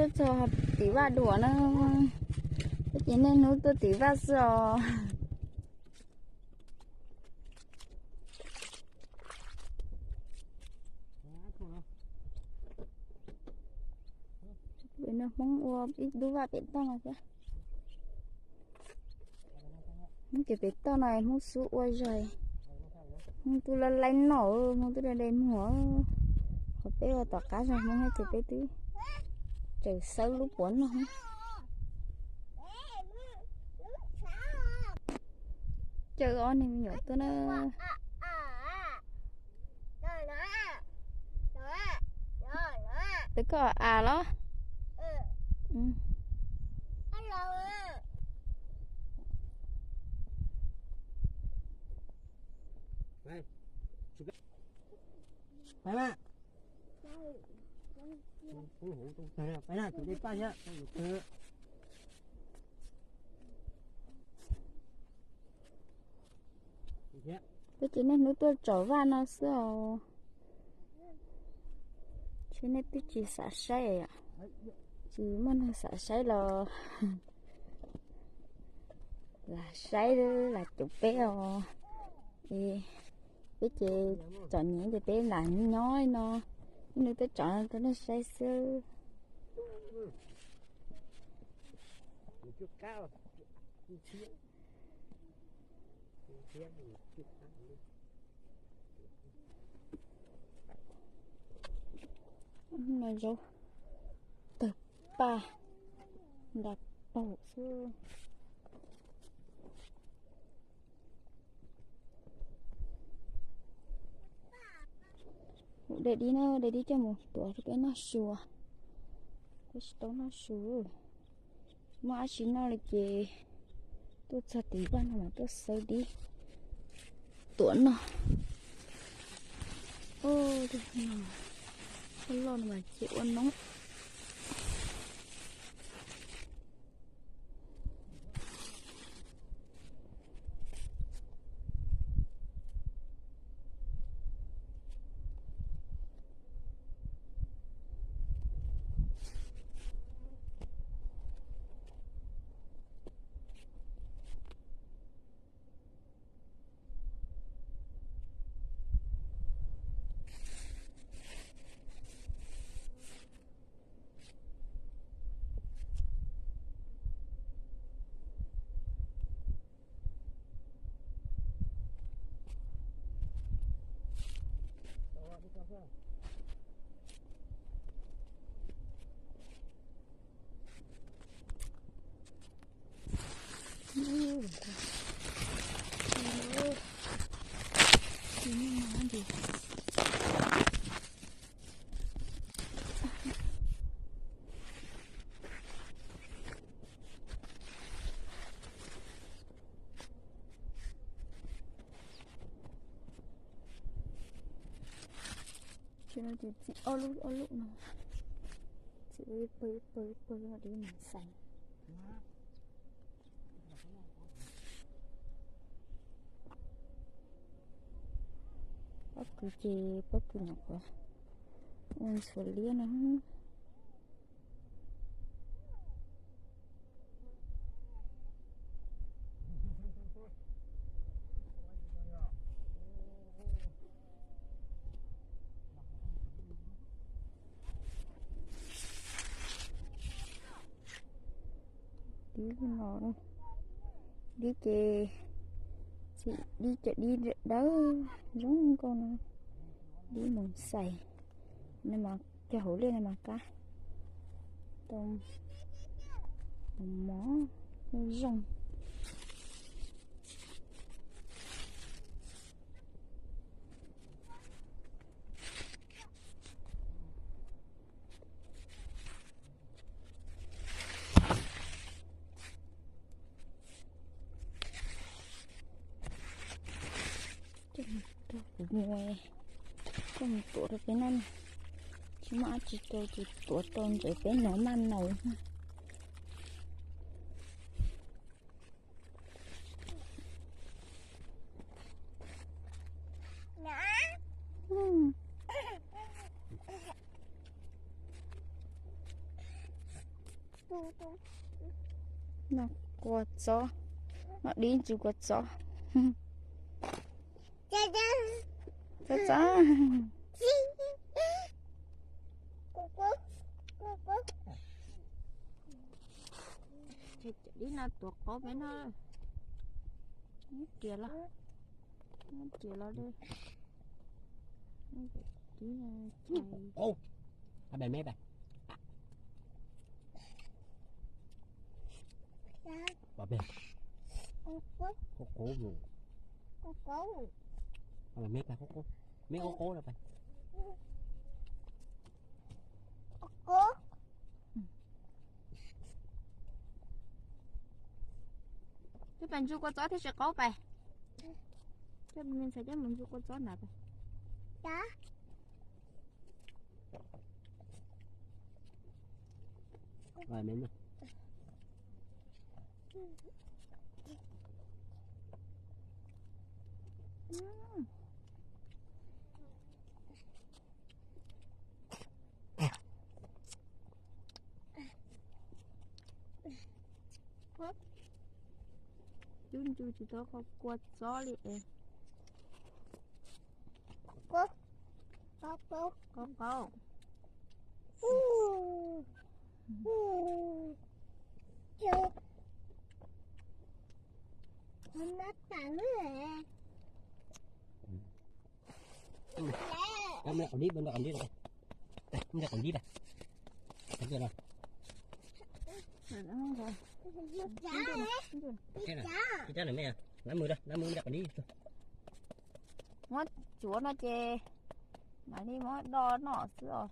Tuaj txog tim vaj dua na, twb ces niaj hnub tuaj tim vaj xwb os. Pem no Hmoob ua ib lub vaj pem toj no thiab. Hmoob ces pem toj no Hmoob xub ua zog. Hmoob twb laj laib noj, Hmoob twb de de muag. Qhov peb ua tom qab zog Hmoob ces peb twb tseem xawb lub puav noj. Caw ob niag me nyuam tuaj na. Peb koj a los. Peb ces niaj hnub tuaj tsom vaj no xwb os. Ces nej twb tsis xav saib, tsis muaj neeg xav saib los lam saib, lam caum peb os. Es peb ces txom nyem ces peb lam nyob no, ib hnub twb tsom rau nej saib xwb. No zaub tawg paj nra paug xwb. Ua dej dib na, dej dib coj mus tuav rau peb noj su. Peb tsis tau noj su, tsis muaj dab tsi noj li ces tuaj txog tim vaj no mas tuaj xawb dib tuav noj. Ua loj no mas ces ua noob. Ces no ces txi ob lub ob lub no, txi pawg pawg pawg no ces mus xais. Pob kws ces pob kws nyuam qhuav ua ntxhuav liab no. Dib no, dib ces, dib cov dib dawb zoo nkauj no, dib mus xais, no mas cog hauv liaj no mas qab tau mov zoo. Coj mus rau kuv mus, coj mus tuav rau peb noj. Tsis muaj dab tsi rau ces tuav rau ntawd peb noj maj naus. Noj kua txob, noj dib ntsu kua txob. Txob txob. Dib no tuav qaub peb no. Riam los, riam los. Dib no. Twb pais ntsu kua txob thiab tsis qaub pais. Coj me ntxhais coj mus ntsu kua txob ntawd pais. Cub ntsu tsis tau qhov kua txob li es. Qaub qaub. Muab cuav no ces mam li muab do noj xwb os.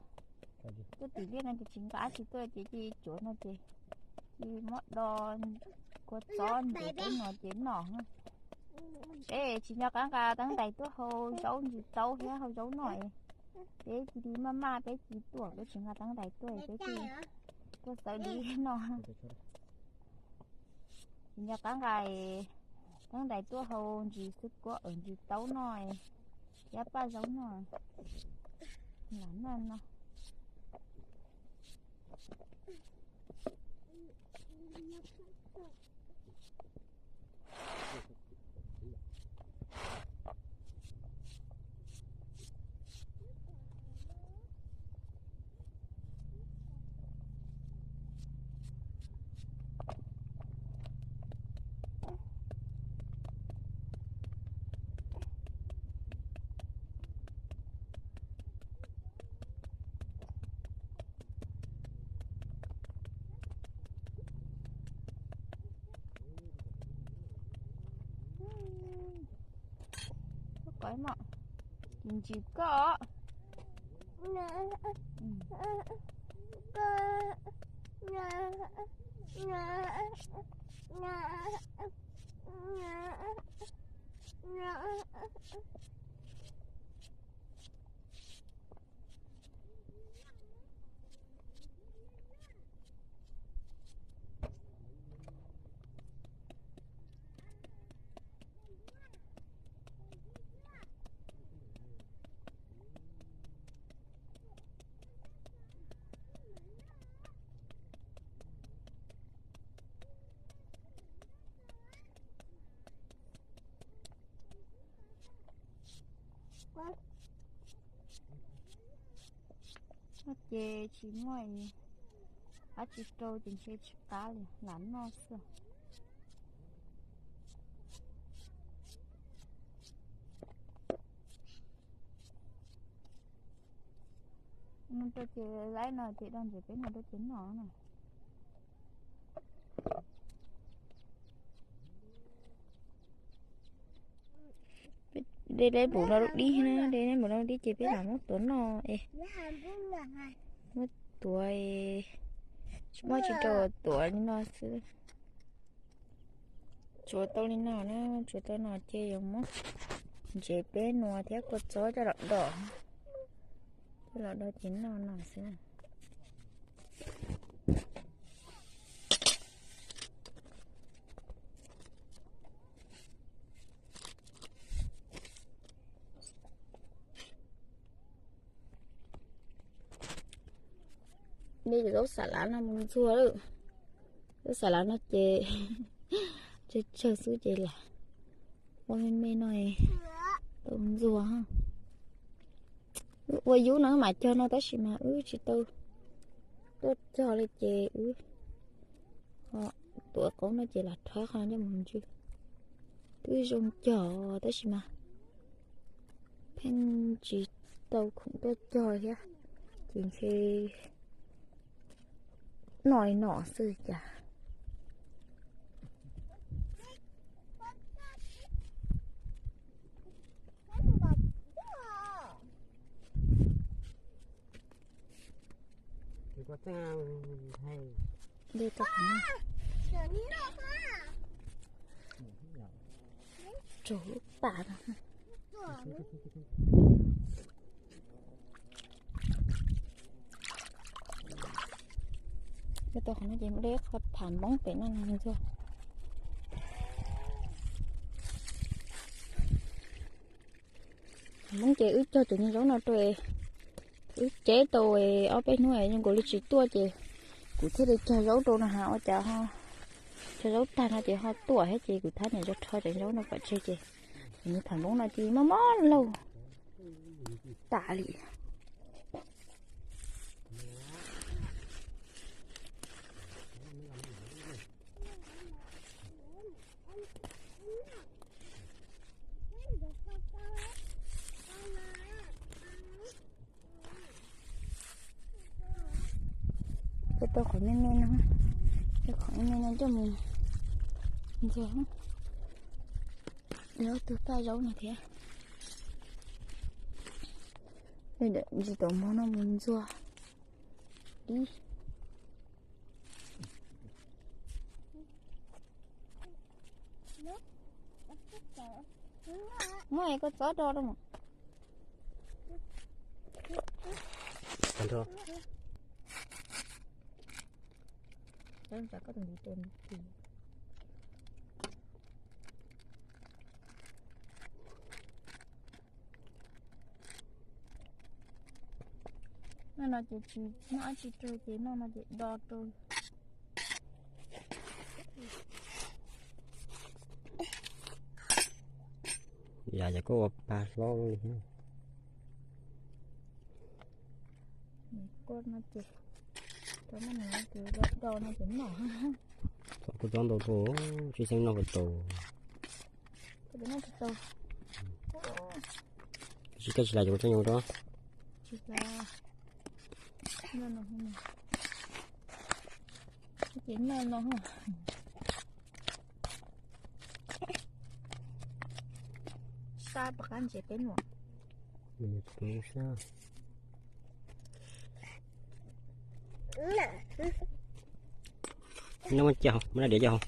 Tuaj tim liaj no ces tsis nqa dab tsi tuaj ces cia li cuav no ces cia li muab do kua txob ntxiv peb no ces noj. Peb tsis nco qab nqa teeb ntais tuaj hau zaub ntsis taub thiab hau zaub noj. Peb cia li maj maj peb cia li tuaj, peb tsis nqa teeb ntais tuaj peb cia li tuaj xaws dib noj. Tsis nco qab nqa teeb ntais tuaj hau ntsis xwb kuab ntsis taub noj, thiab paj zaub noj. Lam noj no. Koj ntsis koj. Ces tsis muaj dab tsi rau ces ntshe tsis qab li, lam noj xwb. No rau ces laib no ces do ntses peb no rau ces noj na. De laib npaum no lub dib na, de laib npaum no lub dib ces peb lam muab tuav noj es. Muab tuav, tsis muaj tsis rau tuav li no xwb. Tsuav tau li no na, tsuav tau no ces yuav muab ntsev peb nua thiab kua txob coj los do, coj los do ces noj no xwb. De cov zaub xav lav no mus ntxuag lawm. Wb xav lam no ces tsawg tsawg xwb ces lam ua me me no tau ntxuag. Ua yub no mam cog no tab sis mas wb tsis tau tuaj cog li ces wb ho tuav qauv no ces lam rhaub qhov no coj mus ntsw. Twb zoo cog tab sis mas pheej tsis tau khoom tuaj cog thiab ces ntshe noj li no xwb cas. Ntawm tau qhov no, raug lub pam no. Ntawm tau qhov no ces muaj ib qho tham npoob pem no ntxuag. Tham npoob ces wb cog cov niag zaub no rau, wb ceb tau ob peb hnub zoo nkaus li tsis tuaj ces kuv thiaj li cog zaub rau no ha, ua cas ho cog zaub tag no ces ho tuaj thiab ces kuv thab niam rho cov zaub no pov tseg ces cov niag tham npoob no ces mob mob laug tas li. Coj tau qhov me me no, coj qhov me me no coj mus ntxuag. Ob tug paj zaub no thiab. Ntsis tau mov no mus ntxuag dib. Muab koj txob do rau mus. Noj no ces tsis muaj dab tsi rau ces noj no ces do rau. Yam yog koj ua pa hlob li. Koj no ces, koj no ces noj. Koj txob ntau rau, tsis xyeej noj puas tau. Tsis koj tsis las ces kuv txhob nyoo rau. Tsis las. Noj no, ces noj no. Sab pom qab ntses peb nuam. No muab cia hauv, muab dai diav cia hauv.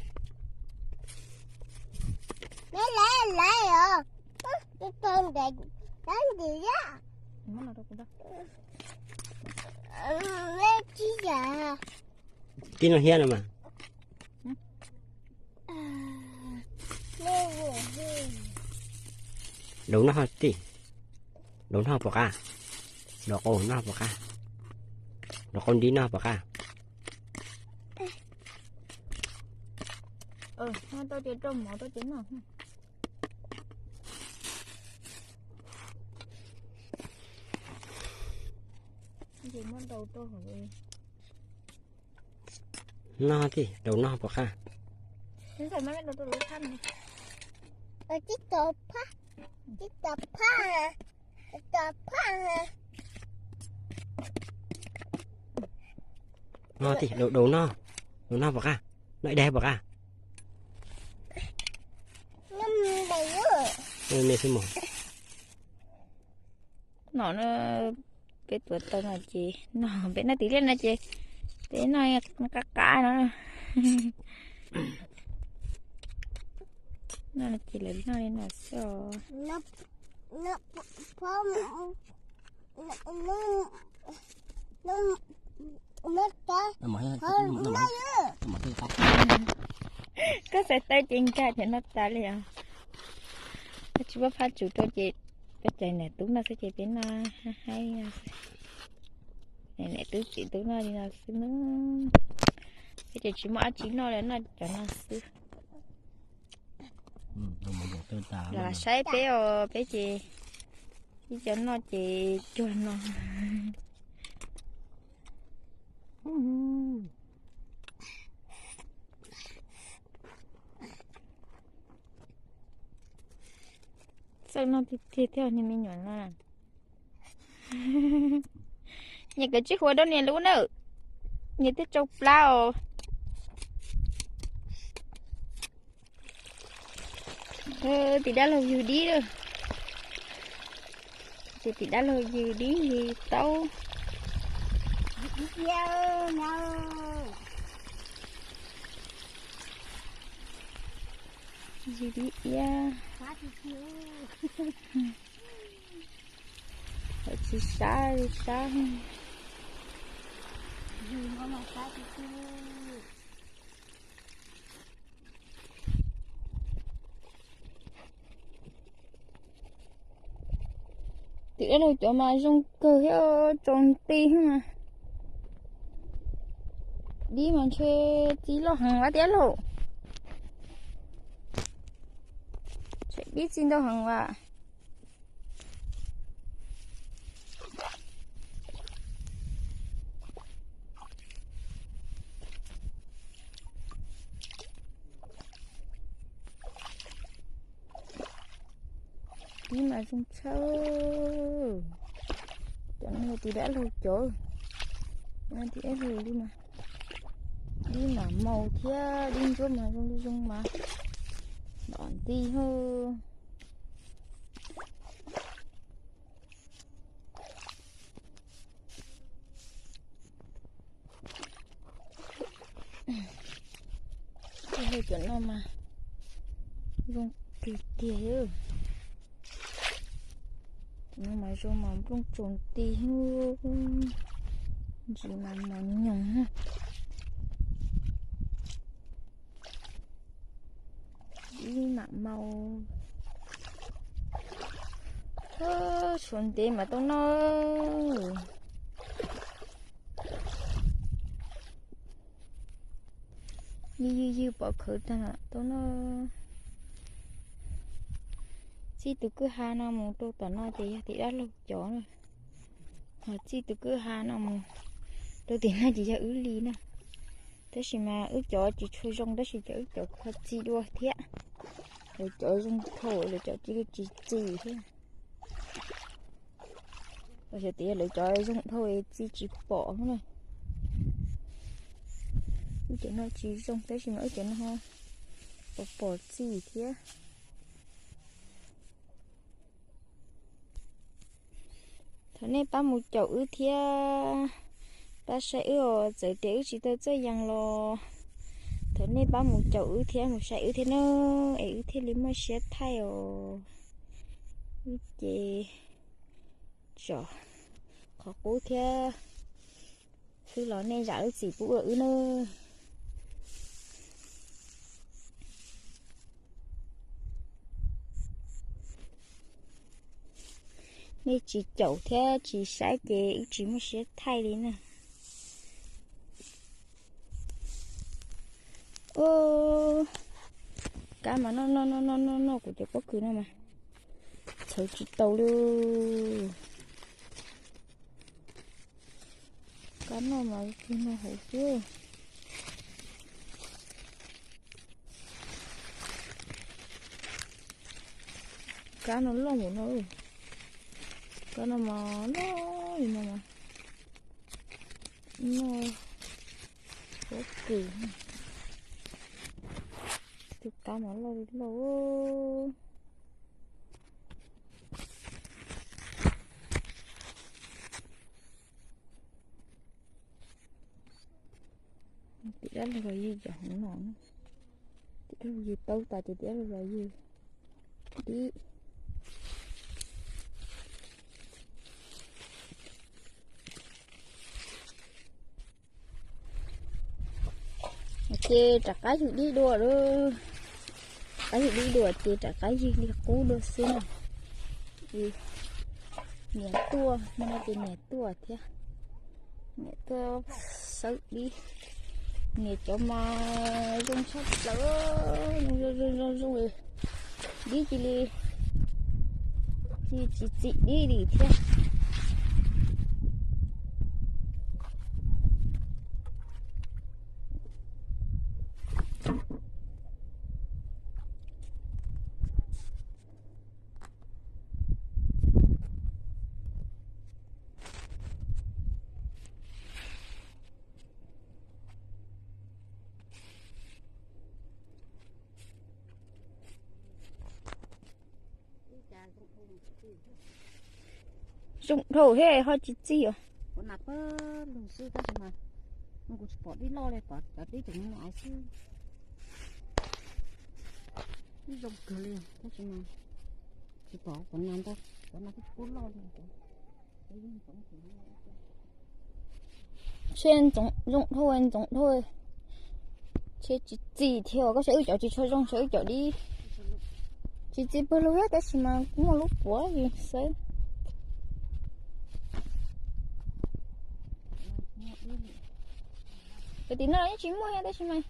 Tib no hiab no mas. Daus noj tij, daus noj puas qab, daus qau noj puas qab, daus qau nti noj puas qab. Tau ces rau mov rau ces noj. Ces muab daus rau hauv. Noj tij, daus noj puas qab. Noj tij, daus, daus noj, daus noj puas qab, noj ib daim puas qab. Me xwb mog. No na, peb tuav tau no ces no, peb noj tiav liaj no ces peb noj qab qab no. No ces lawv noj li no xwb os. Koj xaiv tawb ces nkag ces noj tas li os. Koj tsis muab phaj tsum rau ces peb cais niam tub noj xwb ces peb noj haib. Niam tub txiv tub noj li no xwb na. Peb ces tsis muaj dab tsi noj li, noj cov no xwb. Los saib peb os, peb ces ib co noj ces cuag no. Txawj noj tiag tiag thiab niag me nyuam no. Nyias kav tsij hu rau niam lub nawb, nyias twb tsau plab os. Tim dab laug ywg dib lawm. Ces tim dab laug ywg dib ywg taub. Ywg dib iab. Tsis sab li sab. Tim dab laug cov mas zoo kawg thiab tsaus nti mas. Dib mas ntshe txi loj heev vas tiab lauj. Tsam dib txi ntau heev vas. Dib mas zoo tshaj. Cov no tim dab laug cov, tim dab laug li mas. Dib mam maus thiab dib ntsuab mas zoo li zoo mas. Ntom nti hauj. Cov no mas zoo tiag tiag. Cov no mas zoo mas nplooj tsaus nti, ntsis mas mos nyoos. Ib mam mau. Tshuav ntev mas tau noj. Ywg ywg ywg pov khawv tag tau noj. Txij tus kwj ha no mus rau tom no ces yog tim dab laug cov na. Ho txij tus kwj ha no mus rau tim no ces yog wb li na. Tab sis mas wb cov tsis tshua zoo tab sis cov wb cov qhuav txi dua thiab. Lawv cov zoo dhau lawv cov tsis tsis txi thiab. Xyov tias lawv cov zoo dhau txi tsis pom na. Wb cov no tsis zoo tab sis mas wb cov no pom pom txi thiab. Thov nej pab mus caum wb thiab, pab saib wb os, txawm tias wb tsis tau txawj yees los thov nej pab mus caum wb thiab mus saib wb thiab na, es wb thiaj li muaj siab thaij os. Wb ces tsom qhov qub thiab, xwb los nej zam lub txim pub ua wb na. Nej tsis caum thiab tsis saib ces wb tsis muaj siab thaij li na. Kab mas noj noj noj noj noj noj kuv cov pob kws no mas txhawv tsis tau li. Kab noj mas kws no hauv xwb. Kab no loj npaum no, kab no mas loj li no mas. Noj pob kws, tus kab mas loj li loj. Tim dab laug los ywg cov hauv no, tim dab laug ywg taub tas ces tim dab laug los ywg dib. Ces rov qab ywg dib dua lawm. Rov qab ywg dib dua ces rov qab ywg li qub dua xwb na. Niam tuaj, hmo no ces niam tuaj thiab. Niam tuaj xawb dib. Niam cov mas zoo tshaj plaws, zoo zoo zoo zoo zoo, dib cia li, cia li tsis txim dib li thiab. Zoo dhau thiab ho tsis txi os. Kuv nas pawg lug xwb tab sis mas kuv tsis pom dib loj li, pom cov dib tseem mus xwb. Dib zoo kawg li tab sis mas tsis pom kuv nas ntau, kuv nas kuj loj li. Tsheb ntxoov zoo dhau, ntxoov dhau. Tsheb tsis txi thiab, koj saib wb cov tsis tshua zoo, saib wb cov dib tsis txi pawg lug thiab tab sis mas kuj muaj lub puav xwb. Cov tim no yeej tsis muaj thiab tab sis mas,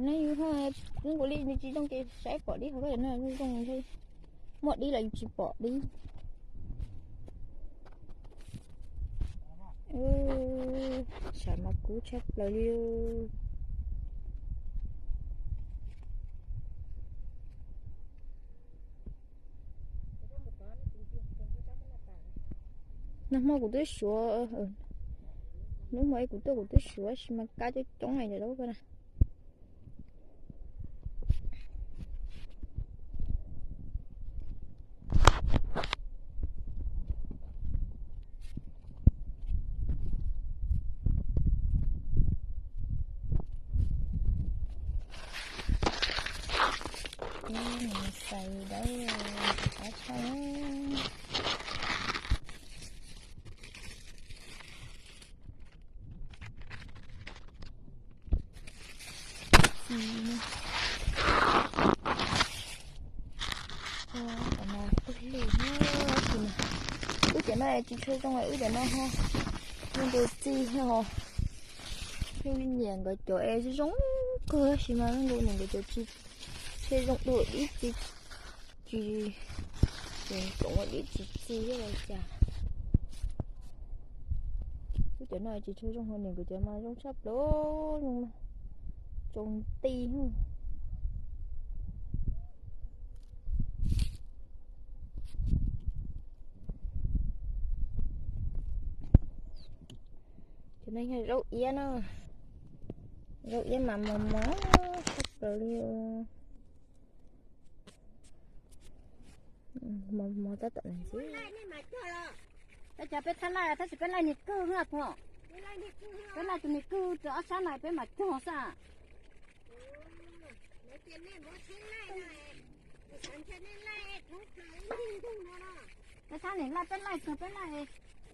no yus ho, nws kuv li nws tsis zoo ces saib pom dib, ho koj cov no zoo zoo, muaj dib los yus tsis pom dib. Tshav mas kub tshaj plaws li. Nag hmo kuv twb suav, hnub hmo kuv tuaj kuv twb suav sis mas kab coob coob na. Xais dawb qab tshaj. Wb cov no tsis tshua zoo, wb cov no ho zoo nkaus txi ho. Yeej nyiam nkawd cov es zoo kawg sis mas zoo nkaus niam nkawd cov tsis tshua zoo dua dib txi, tsis tsoom dib tsis txi li cas. Wb cov no tsis tshua zoo ho niam nkawd cov mas zoo tshaj plaws, zoo tsoom ti. Cov no yog zaub iab na, zaub iab mas mos mos tshaj plaws li. Mos mos tab tom xwb. Peb cov peb thaj laij tab sis peb laij niag kwj na pog. Peb laij tus niag kwj rau ob sab na peb mam cog xwb. Peb thaj niag laij peb laij kawg peb laij,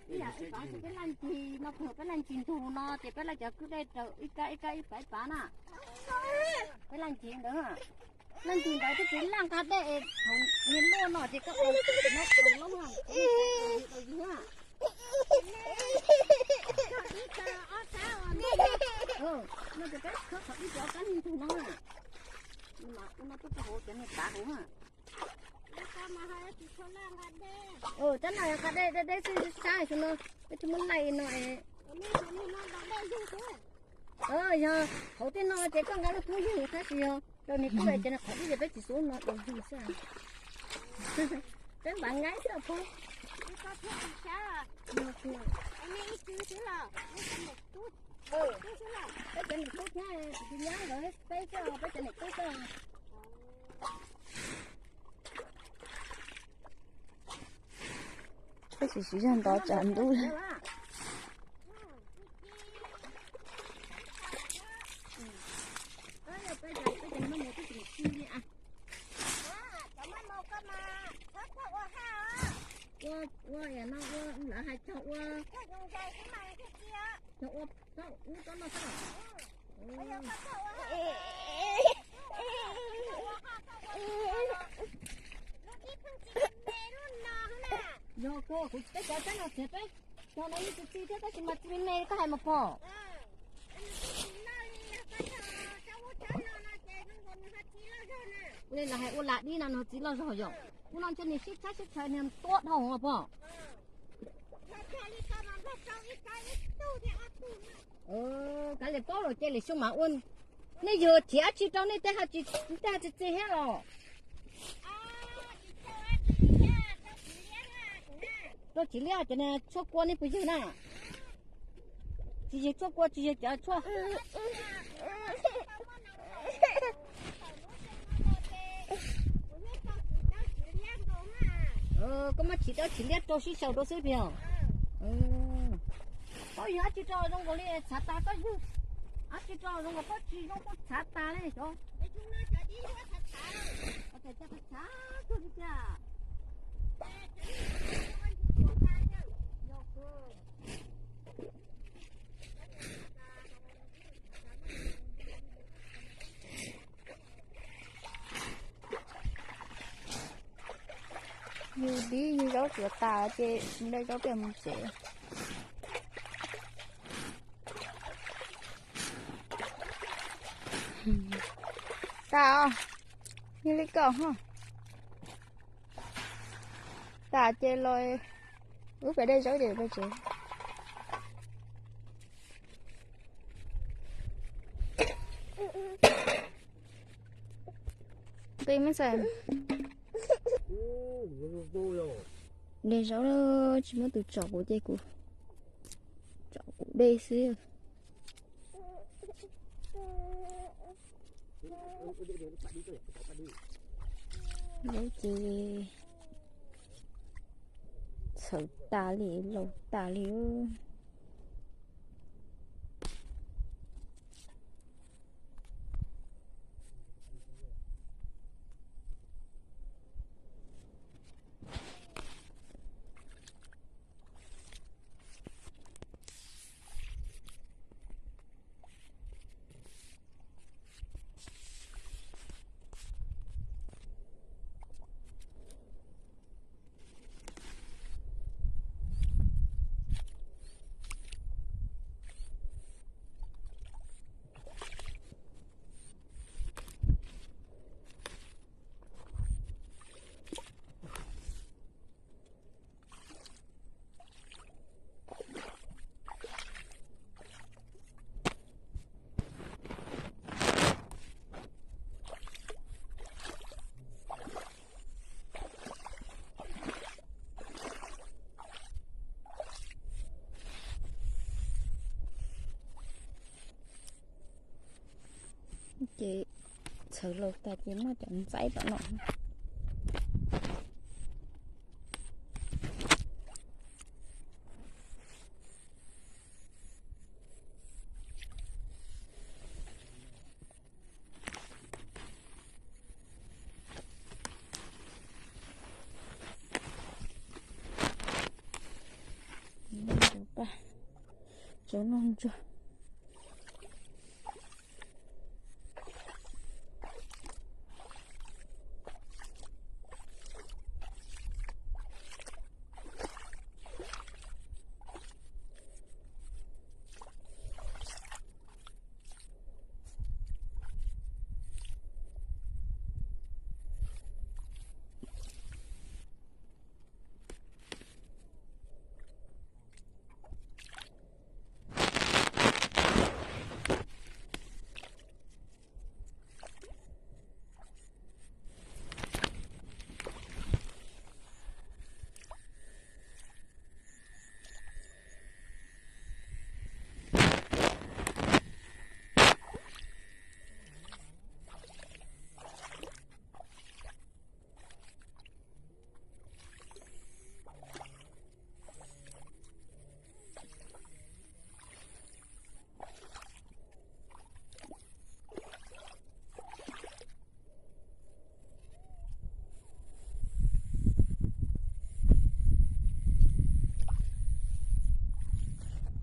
ib yam ib pab peb laij ncig no kawg peb laij ncig ntug no ces peb laij cov kwj dej raws ib kab ib kab ib pab ib pab na. Peb laij ncig ntawd, laij ncig ntawd twb tsis laj nqa dej, thaum niag luaj no ces koj ua no ua loob, no ces peb khawb qhov ib cov kab niag ntug no, no tuaj rau hauv cov niag tav hauv. Cov no yog nqa dej deb deb xwb, sab xwb no, peb twb muab laij no. Yog hauv tej no ces koj nqa lub kub yug tab sis yog rau niag kub ces qhov twg ces peb tsis xub no rau yug xwb. Peb npav nqaib xwb pog. Peb cov niam tub thiab, tsis nyab nkawd peb xwb, peb cov niam tub xwb. Peb tsis siv zog ntov tsam ntub. Ua, ua, no ua lawv hais cog ua, cog ua, ub, tsob no xwb. Yog kawg, kuv peb cov tsob no txiav peb cog no yeej tsis txi thiab tab sis mas txi me me koj hais mas pog. Ua li lawv hais ua lam dib no nws txiv loj zog yom. Ua no ntshe nws sib tshab sib tshawv nws tua dhau os pog. Kav liam paub los ces lwm xyoo mam ua. Nej yug thim dab tsi rau nej tej ha tsis, tej ha tsis txi thiab los? Rau txiv liab cov niag tshuaj kua nej puas yug na? Tsis yug tshuaj kua tsis yug cov tshuaj. Koj muab txiv dawb txiv liab rau sib xyaw rau xwb pog. Koj yug dab tsi rau zoo nkaus li txhav tas koj yug. Dab tsi rau zoo nkaus koj tsis zoo koj txhav tas li xyov. Yug dib yug zaub tsuav tas ces mus de zaub pem mus tsev. Tas os, yog li koj ho. Tas ces los wb pem de zaub ces pem tsev. Nqi muab xav. De zaub tsis muaj tus tsom kuv ces kuv tsom kuv de xwb. Zaub ces txhawv tas li laus tas li. Ces txhawv laus tas ces noj cov ntxaib tom no. Tsav no ntsuag.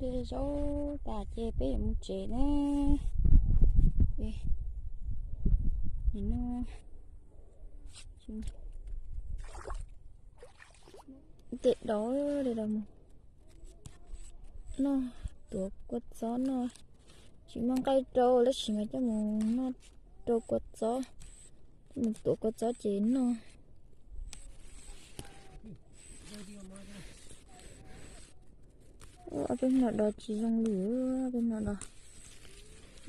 De zaub tas ces peb yuav mus tsev ne. Nim no tes dov, tes dov mus noj, tuav kua txob noj. Tsis muaj nqaij rau tab sis mas coj mus noj rau kua txob. Mus tuav kua txob ces noj. Ob peb hmo do tsis zoo li, ob peb hmo do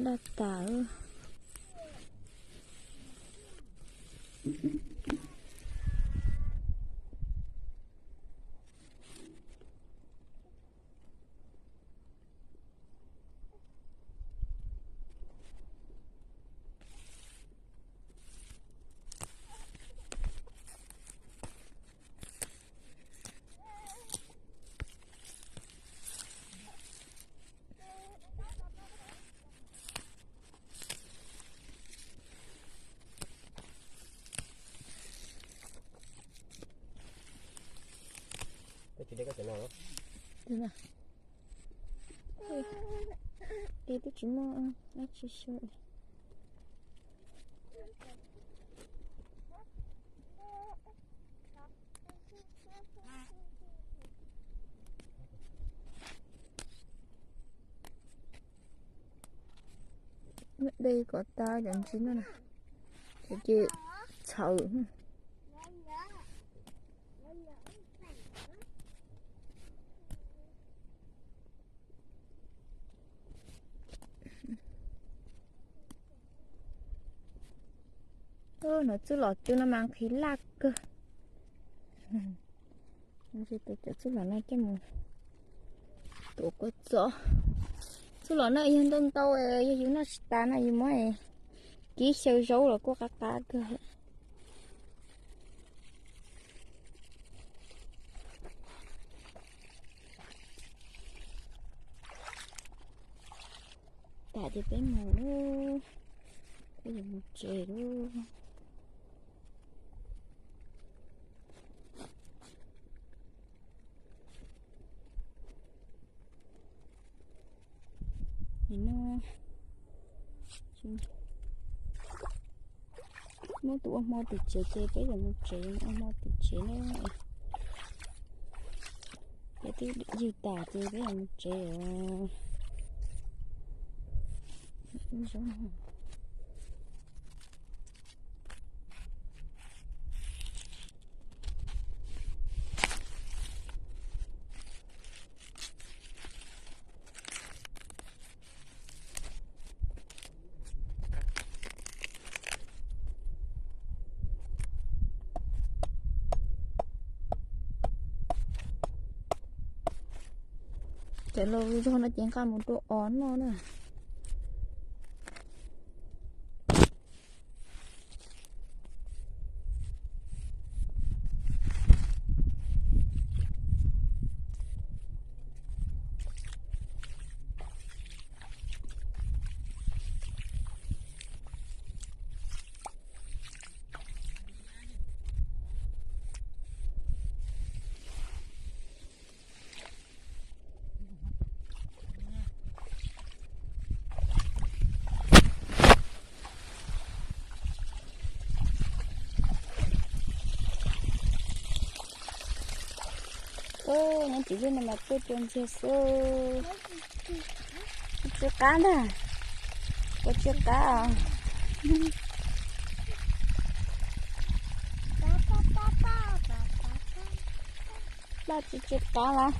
daj tas. Twb tsis muaj dab tsi xwb. Dej kom tas cov ntsis no na, ces txhaws. Hnov txuj lom twg no mas nqhis laj kawg. Cov txuj lom no coj mus tuav kua txob. Txuj lom no yog ntau ntau, yog yus noj tsis tas no yus muab kib xyaw zaub los kuj qab qab kawg. Tas ces peb mus, peb yuav mus tsev lawm. Muab tus ua hmo tim tsev ces peb yuav mus tsev, ua hmo tim tsev na. Ces twb ywg tas ces peb yuav mus tsev os. Cov laus zog no ces nqa mus rau os noj na. Nyob tsis lwj no mas tuaj rau ntxiag xwb. Tsw qab ntag. Kua tsw qab os. Plaj tsw tsw qab las.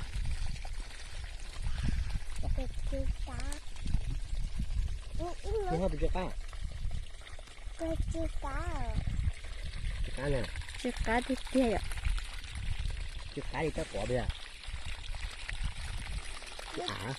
Tsw qab. Tsw qab tiag tiag yom. Tsw qab li tab quav tiag. Tsw qab.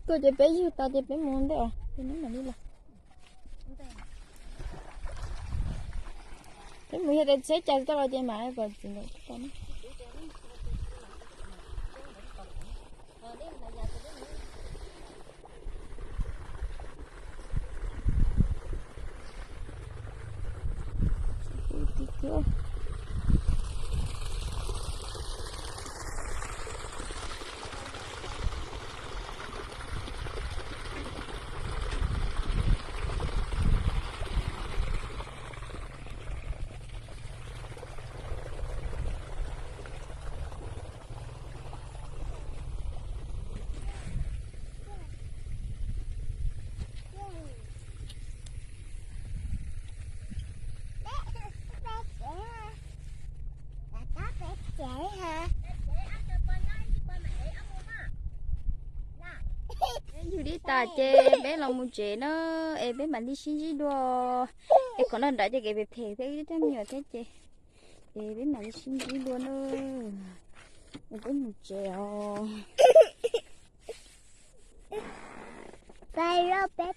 Kuv ces peb yug tas ces peb mus ntej os, ces neb mam li los. Peb mus yog tias tsheb cas tau los ces mam kom txiv nkawd tau na. Peb yug li tas ces peb los mus tsev na, es peb mam li sib ntsib dua. Es qhov no nrad ces kev phem phem thiab ib co me nyuam thiab ces, es peb mam li sib ntsib dua na. Es peb mus tsev os. Peb loj peb